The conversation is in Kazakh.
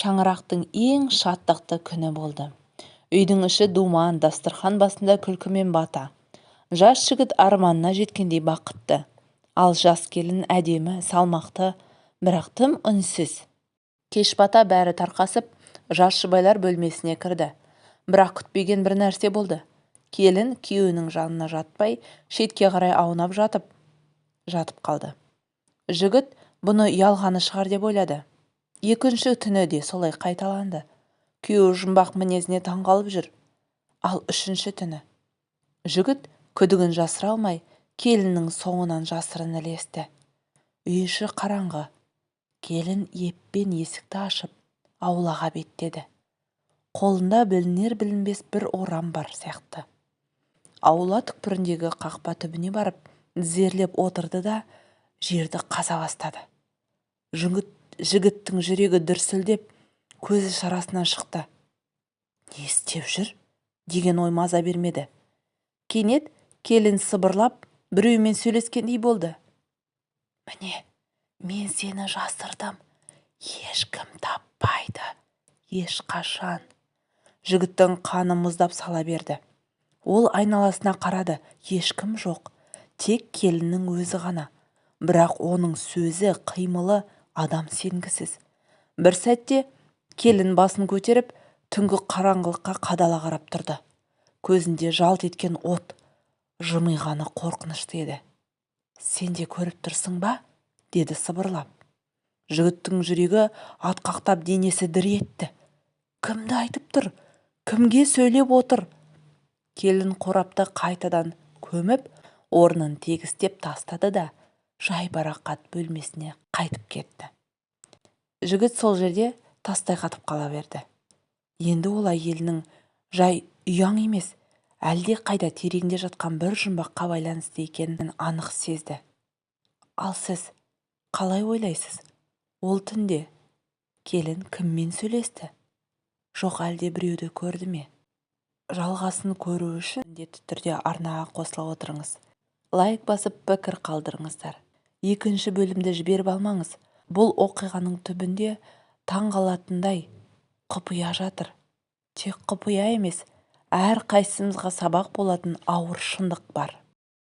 Шаңырақтың ең шаттықты күні болды. Үйдің іші думан, дастархан басында күлкі мен бата. Жас жігіт арманына жеткендей бақытты. Ал жас келін әдемі, салмақты, бірақ тым үнсіз. Кеш бата бәрі тарқасып, жас жұбайлар бөлмесіне кірді. Бірақ күтпеген бір нәрсе болды. Келін күйеуінің жанына жатпай, шетке қарай аунап жатып қалды. Жігіт бұны ұялғаны шығар деп ойлады. Екінші түні де солай қайталанды. Күйеуі жұмбақ мінезіне таңғалып жүр. Ал үшінші түні жігіт күдігін жасыра алмай, келіннің соңынан жасырын ілесті. Үй іші қараңғы. Келін еппен есікті ашып, аулаға беттеді. Қолында білінер-білінбес бір орам бар сияқты. Аула түкпіріндегі қақпа түбіне барып, тізерлеп отырды да, жерді қаза бастады. Жігіттің жүрегі дүрсілдеп, көзі шарасынан шықты. Не істеп жүр? Деген ой маза бермеді. Кенет келін сыбырлап, біреумен сөйлескендей болды. Міне, мен сені жасырдым. Ешкім таппайды. Ешқашан. Жігіттің қаны мұздап сала берді. Ол айналасына қарады. Ешкім жоқ. Тек келіннің өзі ғана. Бірақ оның сөзі, қимылы адам сенгісіз. Бір сәтте келін басын көтеріп, түнгі қараңғылыққа қадала қарап тұрды. Көзінде жалт еткен от, жымиғаны қорқынышты еді. Сен де көріп тұрсың ба? Деді сыбырлап. Жігіттің жүрегі атқақтап, денесі дір етті. Кімді айтып тұр? Кімге сөйлеп отыр? Келін қорапты қайтадан көміп, орнын тегістеп тастады да, жайбарақат бөлмесіне қайтып кетті. Жігіт сол жерде тастай қатып қала берді. Енді ол әйелінің жай ұяң емес, әлде қайда тереңде жатқан бір жұмбаққа байланысты екенін анық сезді. Ал сіз қалай ойлайсыз? Ол түнде келін кіммен сөйлесті? Жоқ әлде біреуді көрді ме? Жалғасын көру үшін міндетті түрде арнаға қосыла отырыңыз. Лайк басып, пікір қалдырыңыздар. Екінші бөлімді жіберіп алмаңыз. Бұл оқиғаның түбінде таңғалатындай құпия жатыр. Тек құпия емес, әр қайсымызға сабақ болатын ауыр шындық бар.